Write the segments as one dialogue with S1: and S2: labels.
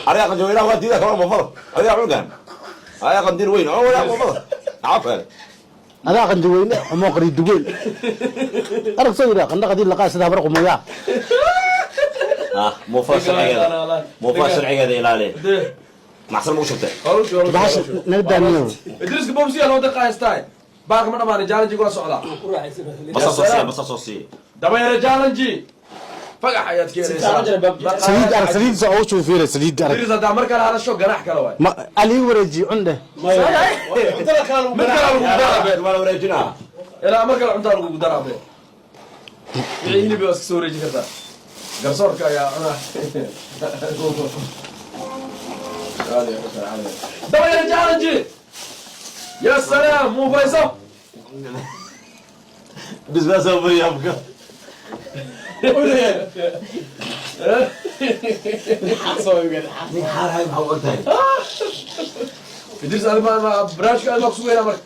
S1: Ariga qanjaweynaha waa diida kawar muufada. Adiga cunugan. Adiga qandir weyn oo wala muufada. Caafeel.
S2: Adaa qanjaweyne xumoo qariiduweyn arag soo yidhaa qandhaqadii laqaa sida habar qumayaa.
S1: Ah, muufada sharcigeeda. Muufada sharcigeeda ilaali. Macsan ma u shubtay?
S2: Bahasha naga daaniyo.
S3: Idriiska boobsiya loo daqa haystaa. Baarka ma dhamaanay, challenge waa socdaa.
S1: Basa soo siiye, basa soo siiye.
S3: Dabayare challenge fagax ayaad keenaysaa.
S2: Saliid arag, saliid soo ugu shubi, fiira saliid arag.
S3: Idriis, haddaa mar kale hadasho, ganax kale waay.
S2: Ma alii wareeji cundhe.
S3: Mid kale lagugu daraa be.
S1: Waa la wareejinaa.
S3: Ilaa mar kale cuntaa lagugu daraa be. Wixii hilib waa iska soo wareeji kartaa. Garsoorka ayaa cunaa. Dabayare challenge, ya salaam, muufayso.
S1: Bisbaas oo bariya afka. Nin xaar hay maxaa u ogtahay?
S3: Idriis, adi ma barnaamijka adi baa kusugaynaa marka.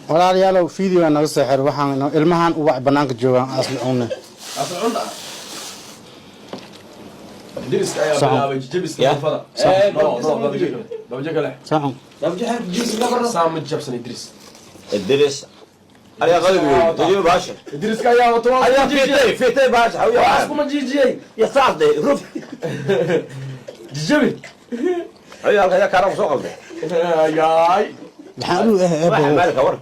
S2: Walaalayaalow, video naga soo xir. Waxaan ilmahan ubac banaanka joogaan asli cunne.
S3: Asal cunta ah. Idriiska ayaa bilaabay jabiska muufada. No, no, dabaje kale, dabaje kale.
S2: Saxun.
S3: Saa ma jabsan, Idriis.
S1: Idris. Ariga qalbi weyn. Tajiib baasha.
S3: Idriiska ayaa wato waa
S1: Ayaa
S3: isku jiijiyey.
S1: fiitay, fiitay baasha.
S3: Waa
S1: Hawiya.
S3: iskuma jiijiyey.
S1: Ya saas de, ruf.
S3: Jijabi.
S1: Hawiya halka ayaa kaara soo qalday.
S3: Ayaay.
S2: Maxaa u eh?
S1: Waxa
S2: Eebo.
S1: maalka war.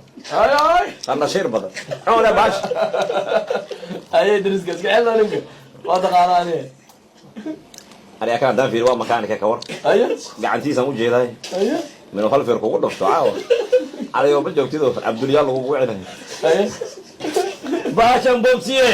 S3: Ayaay.
S1: Qanashiir badan. Cuna baasha.
S3: Aye, Idriiska iska xelna, ninka waa taqaanaa aniga.
S1: Ariga kan haddaan fiiri waa makaanika ka war.
S3: Aye.
S1: Gacantiisaan u jeedaay.
S3: Aye.
S1: Minuu hal feer kugu dhufto caawa. Ariga ma joogtido Cabdulyaal lagugu wicinayo.
S3: Aye.
S1: Baashan boobsiye.